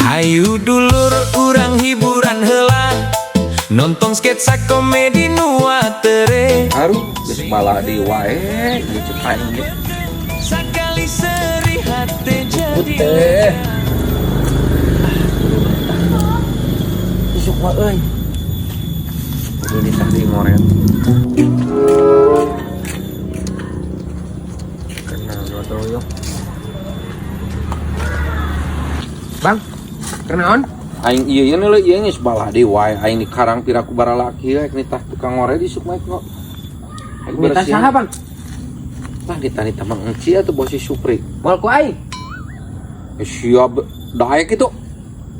Hayu dulur urang hiburan heula, nonton sketsa komedi nu atere. Aduh, geus baladi wae ieu cek aing ge. Sakali seri hate jadi Putih. Isuk mah euy. Kudu nitah deui ngoret. Kenal doyok. Bang, kenaon? Aing ieu ieu leuleuh ieu geus baladi wae aing di karang piraku baralaki we nitah tukang ngoret isuk mah kok. Aing Nitah bersihan. saha, Bang? Tah nitah-nitah Mang Enci atuh bos si Supri. Moal ku aing. Eh, siap daek itu.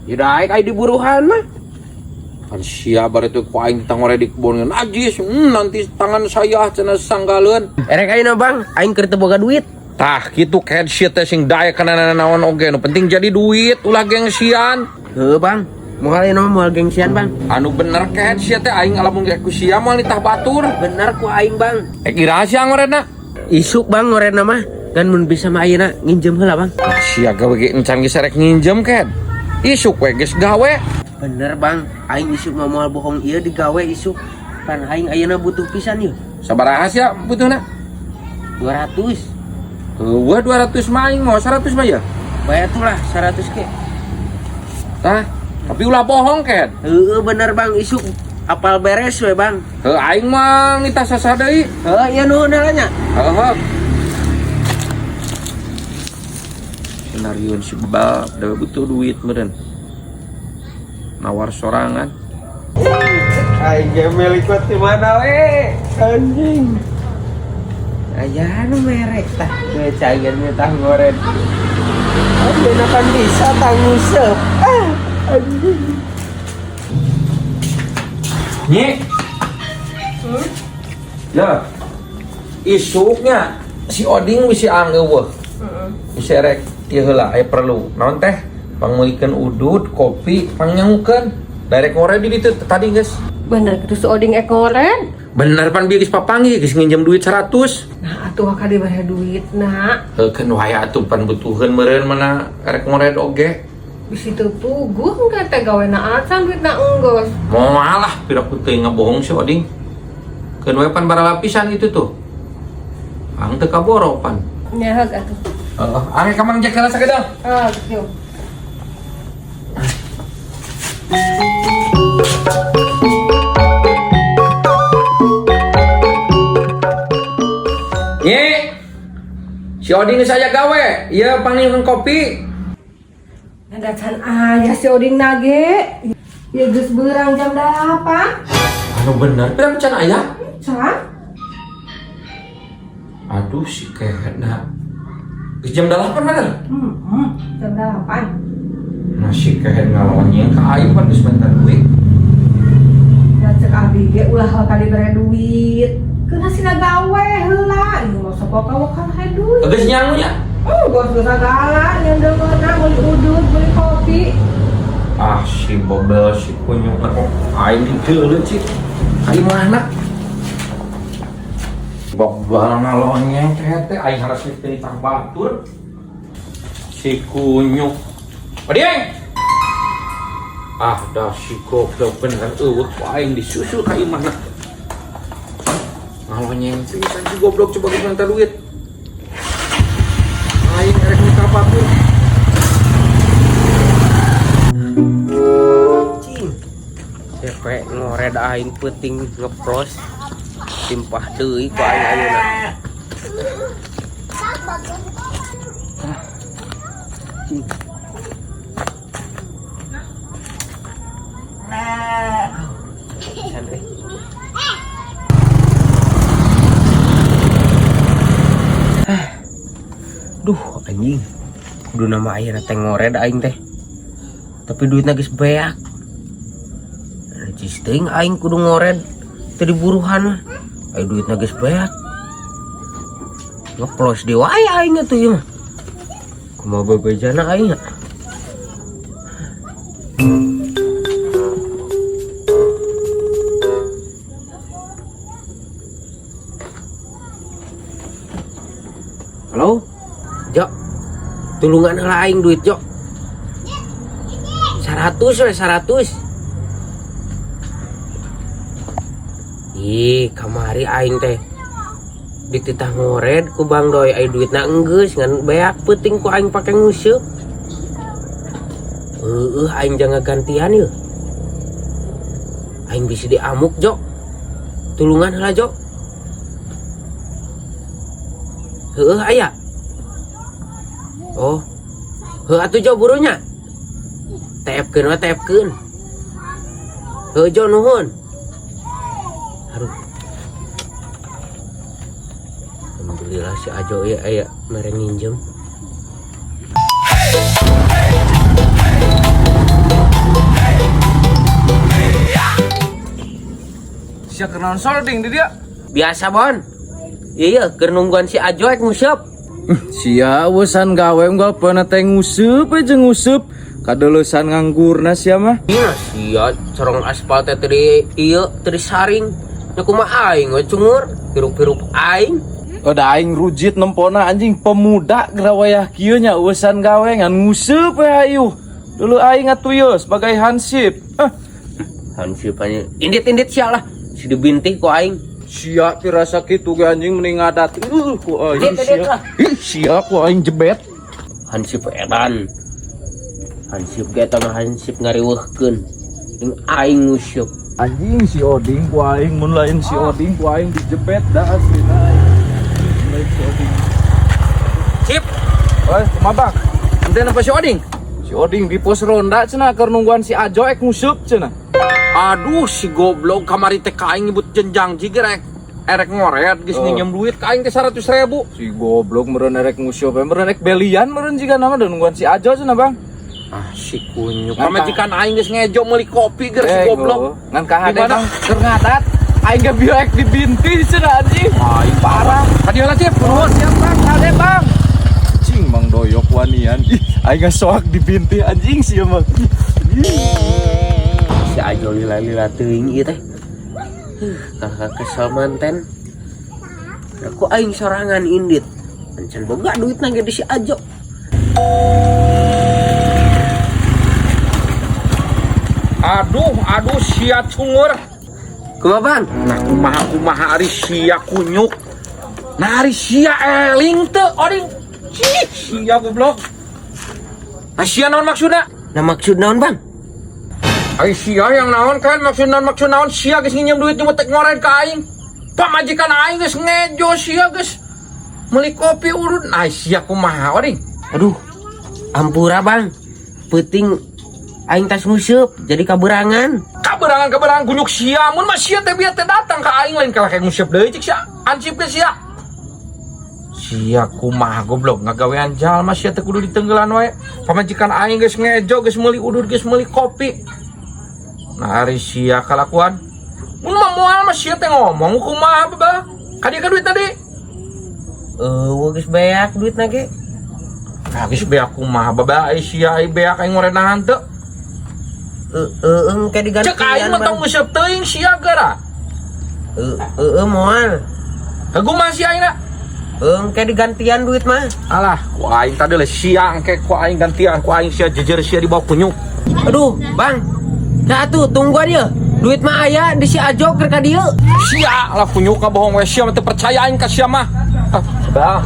Ya daek aing diburuhan mah. Kan siap bare teh ku aing nitah ngoret di kebon najis. Nanti tangan saya cenah sanggaleun. Erek ayeuna, Bang, aing keur teu boga duit. Tah kitu kehed sia teh sing daek kana naon oge nu penting jadi duit ulah gengsian. Heuh, Bang. Moal ayeuna mah moal gengsian, Bang. Anu bener kehed sia teh aing lamun ge ku sia moal nitah batur. Bener ku aing, Bang. Eh iraha sia ngoretna? Isuk, Bang, ngoretna mah. Ngan mun bisa mah ayeuna nginjem heula, Bang. Nah, sia gawe ge encan geus rek nginjem kehed. Isuk we geus gawe. Bener, Bang. Aing isuk mah moal bohong ieu digawe isuk. Pan aing ayeuna butuh pisan yeuh. Sabaraha sia butuhna? 200. Eueuh 200 mah aing mau 100 mah ya. Bayar tuh lah 100 ke. Tah, tapi ulah bohong kehed. Heueuh bener, Bang, isuk apal beres we, Bang. Heuh aing mah nitah sasah deui. Heuh, ieu nuhun heula nya. Heuh. Senarion si bebal da butuh duit meureun. Nawar sorangan. Aing ge milik di mana we? Anjing. Aya nu merek tah, ge cairnya tah ngoren. Ayeuna kan bisa tah nguseup. Ah, anjing. Nyi. Ya. Isuknya si Oding bisi angeuweuh. Bisi erek ieu heula aya perlu. Naon teh? Pangmeulikeun udud, kopi, pangnyangukeun. Darek ngored di ditu tadi geus. Bener gitu si Oding ek ngoren. Bener pan bieu geus papanggih geus nginjem duit 100. Nah atuh ka dibere duit nak. Heukeun wae atuh pan butuheun meureun mana erek ngored oge. Bisi teu puguh engke teh gawena acan duitna enggeus. Moal lah piraku teu ngabohong si Oding. Keun wae pan baralapisan itu tuh. Ang teu kaboro pan. Nya heug atuh. Heeh, angge ka Mang Jack heula sakedeung. Ah, gitu. Nyi. Si Oding geus aya gawe, ieu pangnyieun kopi. Nada can aya si Oding nage. Ya geus beurang jam 8. Anu bener, pirang can aya? Can? Aduh si kehedna. Geus jam 8 bener. Jam 8. Nah si kehed ngalonyeng ka aing pan geus minta duit. Da cek abi ge ulah ka dibere duit. Keuna sina gawe heula. Ieu mah sok kawokan hae duit. Geus nyangu nya. Oh, gos segala yang deungeunna meuli udud, meuli kopi. Ah si bobel si kunyuk kok aing dideuleu cik. Aing mana? Bobel ngalonyeng teh teh aing harus nitah batur. Si kunyuk. Oding. Ah dah si goblok bener eueuh ku aing disusul ka imahna. Ngalonyeng pisan si goblok coba geus minta duit. Aing erek nitah batur. Cing. Cepek ngored aing peuting ngepros. Timpah deui ku aing ayeuna. Ah. Cing. Pisan euy. Ah. Duh, anjing. Kudu nama ayeuna teh ngored aing teh. Tapi duitna geus beak. Najis teuing aing kudu ngored teu diburuhan mah. Ayo duitna geus beak. Ngeplos deui wae aing atuh ieu mah. Kumaha bebejana aing nya? Halo? Jo. Tulungan heula aing duit, Jo. 100 we, 100. Ih, kamari aing teh dititah ngored ku Bang Doi, ai duitna enggeus ngan beak peuting ku aing pake nguseup. Heueuh, aing jangan gantian yeuh. Aing bisa diamuk, Jo. Tulungan heula, Jo. Heueuh aya. Oh. Heuh atuh, Jo, burunya. TF-keun we, TF-keun. Heuh, Jo, nuhun. Aduh. Alhamdulillah si Ajo ya aya mere nginjem. Sia keur naon solding di dia? Biasa, Bon. Iya, keur nungguan si Ajo ek nguseup. Sia eueusan gawe unggal poena teh nguseup we jeung nguseup. Kadeleusan nganggurna sia mah. Iya, sia corong aspal teh teu ieu teu disaring. Nya kumaha aing we cungur, hirup-hirup aing. Oh, da aing rujit nempona anjing pemuda geura wayah kieu nya eueusan gawe ngan nguseup we hayu. Dulu aing atuh ye sebagai hansip. Ah, Hansip aja. Indit-indit sia lah. Si dibintih ku aing. Sia pirasa kitu ge anjing mending ngadat. Ku aing Indit, indit sia. lah. Ih, sia ku aing jebet. Hansip edan. Hansip ge eta mah hansip ngariweuhkeun. Jeung aing nguseup. Anjing si Oding ku aing mun lain si Oding ku aing dijebet da aslina aing. Mun lain si Oding. Sip, Oi, kumaha Bang? ente napa si Oding? Si Oding di pos ronda cenah keur nungguan si Ajo ek nguseup cenah. Aduh, si goblok kamari teh ka aing nyebut jenjang jiger rek erek ngoret geus Oh. nginjem duit ka aing teh 100.000. Si goblok meureun erek nguseup we meureun erek belian meureun jiga nama da nungguan si Ajo cenah Bang. Ah, si kunyuk. Ngan Pamajikan aing geus ngejo meuli kopi ger si Eh, goblok. Ngan kahade Di mana? Bang keur ngadat aing ge bieu ek dibintih cenah anjing. Aing Parah. Kadieu lah, Cip. Nuhun siap Bang, kade Bang. Anjing Mang Doyok wanian. Ih, aing geus soak dibintih anjing sia mah. Ih. Si Ajo lila-lila teuing ieu teh. Huh, kakak kesel manten. Da ku aing sorangan indit. Encan boga duitna ge di si Ajo. Aduh, aduh sia cungur. Kumaha Bang? Nah, kumaha kumaha ari sia kunyuk. Nah, ari sia eling teu Oding. Cih, sia goblok. Nah, sia naon maksudna? Nah maksud naon Bang? Ari sia yang naon kan maksud naon sia geus nginjem duit nyebut tek ngoren ka aing. Pamajikan aing geus ngejo sia geus meuli kopi urut. Nah, sia kumaha Oding? Aduh, ampura Bang. Peuting aing tas nguseup jadi kaberangan. Kaberangan kaberangan kunyuk sia mun mah sia teh bieu teh datang ka aing lain kalah kayak nguseup deui cik sia. Hansip ge sia. Sia kumaha goblok ngagawean jalma sia teh kudu ditenggelan wae. Pamajikan aing geus ngejo geus meuli udud geus meuli kopi. Nah, ari sia kalakuan. Mun mah moal mah sia teh ngomong kumaha baba. Ka dieu ka duit tadi. Eueuh geus beak duitna ge. Nah, geus beak kumaha baba ai sia ai beak aing ngorenahan teu. Eueuh engke digantian. Cek aing mah tong nguseup teuing sia geura. Eueuh moal. Kumaha sia aing na? Engke digantian duit mah. Alah, ku aing tadi le sia engke ku aing gantian ku aing sia jejer sia di bawah kunyuk. Aduh, Bang. Nah atuh tungguan ya. Duit mah aya di si Ajo keur ka dieu. Sia lah kunyuk bohong we sia mah teu percaya aing ka sia mah. Ah, bah.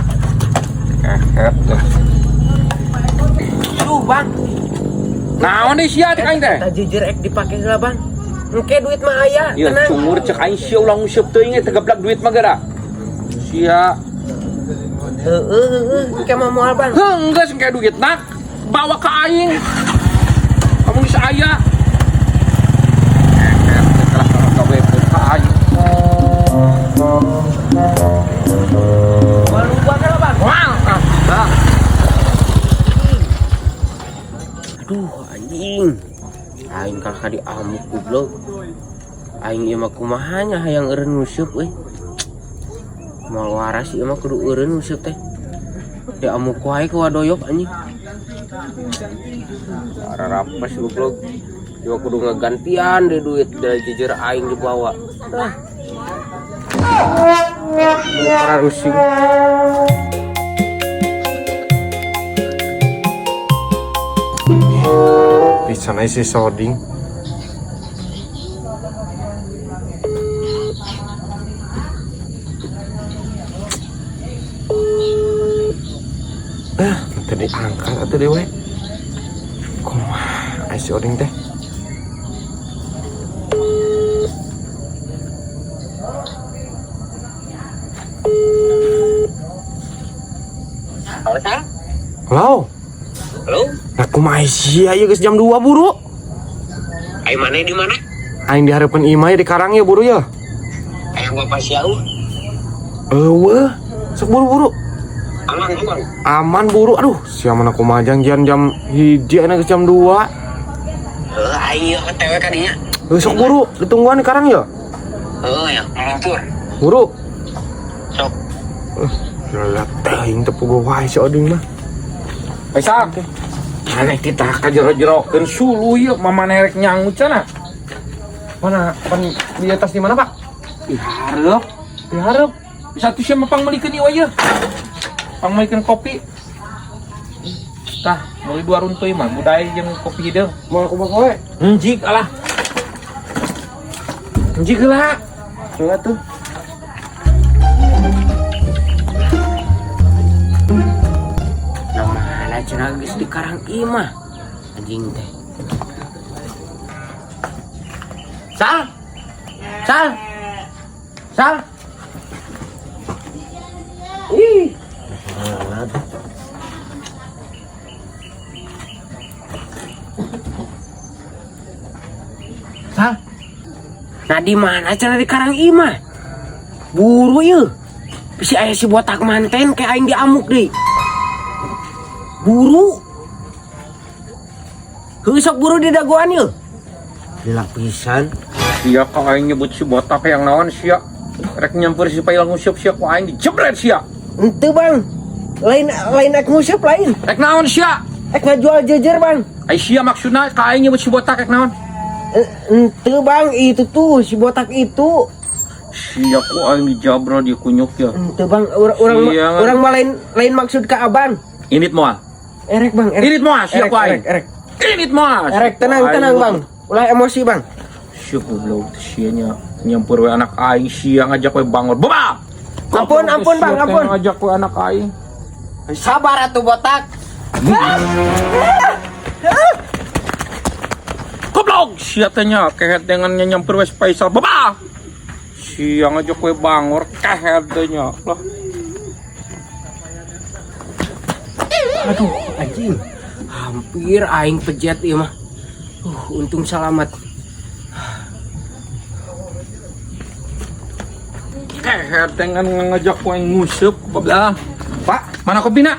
Kehet deh. Aduh, Bang. Naon deui sia cek aing teh? Tah jujur ek dipake heula, Bang. Engke duit mah aya, Ieu tenang. cungur cek aing sia ulah nguseup teuing teh geblak duit mah geura. Sia. Heeh, heeh, engke mah moal, Bang. Heuh, geus engke duit nak bawa ka aing. Kamu geus aya. Kehet teh kalah gawe ka aing. Moal nungguan heula, Bang. Wah, ah, bah. Aduh, anjing. Aing kakak diamuk goblok. Aing ieu mah kumaha nya hayang eureun nguseup euy. Moal waras ieu mah kudu eureun nguseup teh. Diamuk wae ku wadoyok anjing. Ararapes goblok. Ieu kudu ngagantian deh duit dari jujur aing dibawa. Ah. Pararusing. Pisan ai si Soding. Ah, teu diangkat atuh deui we. Kumaha ai si Oding teh? Halo, Sal. Halo. Halo. Nah, kumaha sia ieu geus jam 2 buru. Ayo mana di mana? Aing dihareupeun imah di karang ya buru ya. Ayo bapak siau. Eueuh, sok buru-buru. Aman, aman. Aman buru. Aduh, sia mana kumaha janjian jam 1 ayeuna geus jam 2. Heuh, aing ieu OTW ka dinya. Heuh, sok buru, ditungguan di karang ya. Heuh ya, meluncur. Buru. Sok. Lelat teuing teu puguh wae si Oding mah. Faisal. Aneh kita kajero-jerokeun suluh ieu mama nerek nyangut cenah. Mana pan di atas di mana, Pak? Dihareup, Dihareup. Bisa tuh siapa pangmeulikeun ieu ieu. Pangmeulikeun kopi. Tah, meuli dua runtuy mah, budaya jeung kopi hideung. Mau aku bawa we. Enjik alah. Enjik heula. Heula tuh. Nah, mana cenah geus di karang imah. Anjing teh. Sal. Sal. Sal. Ih. Sal. Nah di mana cenah di karang imah? Buru ieu. Bisi aya si botak manten kayak aing diamuk deui. Buru. Heuh sok buru di dagoan ieu. Dilapisan. Sia ka aing nyebut si botak yang naon sia. Rek nyamper si Pail nguseup sia ku aing dijebret sia. Henteu bang. Lain lain ek nguseup lain. Rek naon sia? Ek ngajual jejer bang. Ai sia maksudna ka aing nyebut si botak rek naon? Henteu bang, itu tuh si botak itu. Sia ku aing dijabra di kunyuk ya. Henteu bang, urang Sia, urang mah lain lain maksud ka abang. Init moal. Erek bang, erek. Init moal sia Erek, ku aing. erek, erek. Init moal. Erek, tenang, tenang bang. Ulah emosi bang. Sia goblok sia nya nyampur we anak aing sia ngajak we bangor. Baba. Ampun, ampun, Bang, Sia teh ampun. Ngajak we anak aing. Sabar atuh botak. Goblok sia teh nya kehet dengan nyamper we si Faisal. Baba. Sia ngajak we bangor kehet teh nya. Lah. Aduh, anjing. Hampir aing pejet ieu mah. Untung selamat. Kehet dengan ngajak we nguseup goblok. Pak, Mana kopina?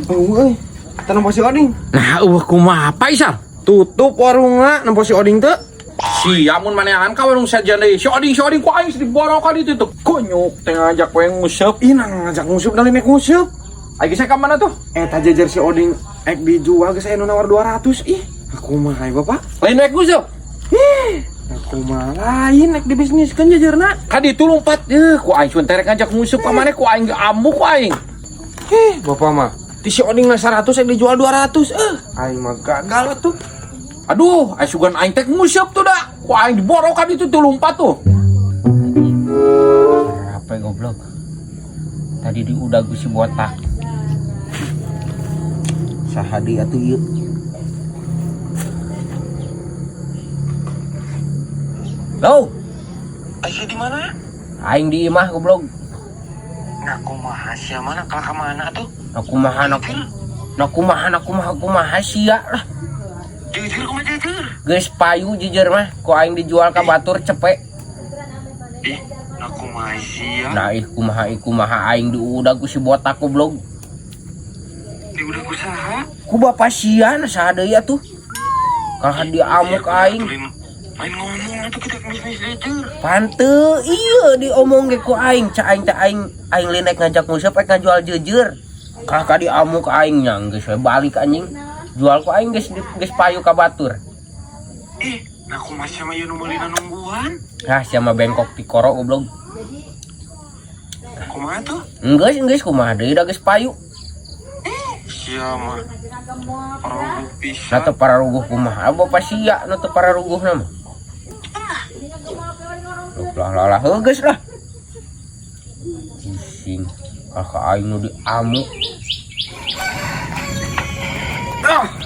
eueuh. Teu nempo si Oding. Nah, eueuh kumaha Faisal? Tutup warungna nempo si Oding teu. Sia mun manehan ka warung saja deui. Si Oding si Oding ku aing diborok ka ditu tuh. Kunyuk teh ngajak we nguseup. Ih, nang ngajak nguseup da lain nguseup. Aing geus ka mana tuh? Eta jejer si Oding ek dijual geus aya nu nawar 200 ih. Aku mah ai Bapak. Lain rek nguseup. Ih, aku mah lain ek dibisniskeun jejerna. Ka ditu lompat eueuh ku aing sun teh rek ngajak nguseup ka maneh ku aing ge amuk ku aing. Ih, Bapak mah di si Oding na 100 ek dijual 200 eh. Aing mah gagal atuh. Aduh, aing sugan aing teh nguseup tuh dah. Ku aing diborok ka ditu tuh lompat tuh. Apa goblok? Tadi diudag ku si botak. Saha deui atuh ieu? Lo, Aisyah di mana? aing di imah goblok. Nah, kumaha sia mana kalah ka mana tuh? Nah kumaha nak nah kumaha nah kumaha kumaha sia lah. Jujur kumaha jujur? Geus payu jujur mah ku aing dijual ka batur cepek. Ih, nah kumaha sia? Nah ih kumaha aing diudag ku si botak goblok. Di udah usaha. Ku bapak sia nah saha deui atuh. Kalah diamuk aing. Main ngomong atuh kita bisnis jujur. Pante iya diomong ge ku aing ca aing teh aing aing lain rek ngajak nguseup rek ngajual jejer. Kalah ka diamuk aing nya geus we balik anjing. Jual ku aing geus geus payu ka batur. Ih, nah kumaha sia mah ieu nu meulina nungguan? Hah sia mah bengkok tikoro goblok. Kumaha tuh? Geus geus kumaha deui da geus payu. Ih, Sia mah. Pararuguh pisan. Nah, teu pararuguh kumaha bapak sia nu teu pararuguh mah. Lah lah lah heuh geus lah. Pusing. Kakak aing nu diamuk.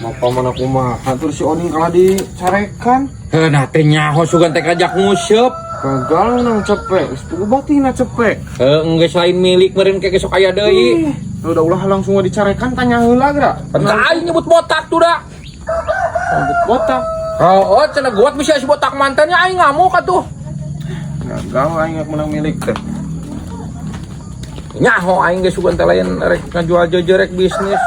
Bapak mana kumaha tur si Oding kalah dicarekan. Heuh, nah teh nyaho sugan teh ngajak nguseup. Gagal nang cepek, geus puguh batina cepek. Heuh, geus lain milik meureun ke sok aya deui. Lu udah ulah langsung dicarekan tanya heula geura. Pan ka aing nyebut botak tuh da. Rambut botak. Oh, oh cenah guat bisa si botak mantannya aing ngamuk atuh. Gagal aing menang milik teh. Nyaho aing geus sugan teh lain rek ngajual jeujeur rek bisnis.